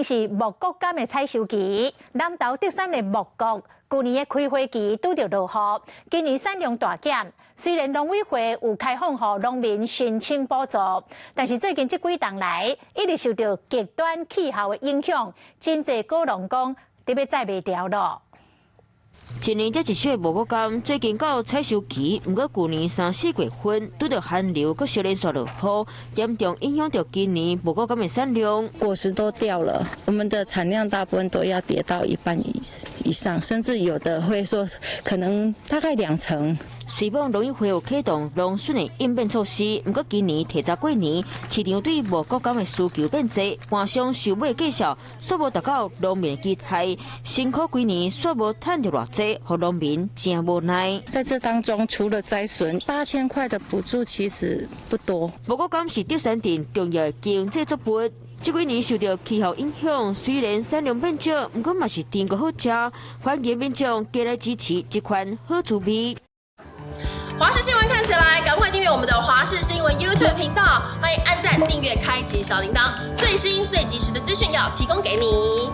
是牧谷柑的採收期，南投特產的牧谷，舊年的開花期拄著落雨，今年產量大減。雖然農委會有開放予農民申請補助，但是最近這幾冬來，一直受著極端氣候的影響，真濟果農講欲栽袂牢囉。一年才一收的牧谷柑，最近到採收期，毋過舊年三四月份拄著寒流，閣相連續落雨，嚴重影響著今年牧谷柑的產量。果實都掉了，我們的產量大部分都要跌到一半以上，甚至有的會說可能大概兩成。雖罔農委會有啟動農損的應變措施，毋過今年提早過年，市場對牧谷柑的需求變濟，盤商收買價數煞無達到農民的期待，辛苦幾年煞無趁著偌濟，予農民誠無奈。在這當中，除了災損8000塊的補助，其實不多。牧谷柑是竹山鎮重要的經濟作物，這幾年受著氣候影響，雖然產量變少，毋過嘛是甜閣好食，歡迎民眾加來支持這款好滋味。華視新聞看起來，趕快訂閱我們的華視新聞 YouTube 頻道，歡迎按讚、訂閱、開啟小鈴鐺，最新最及時的資訊要提供給你。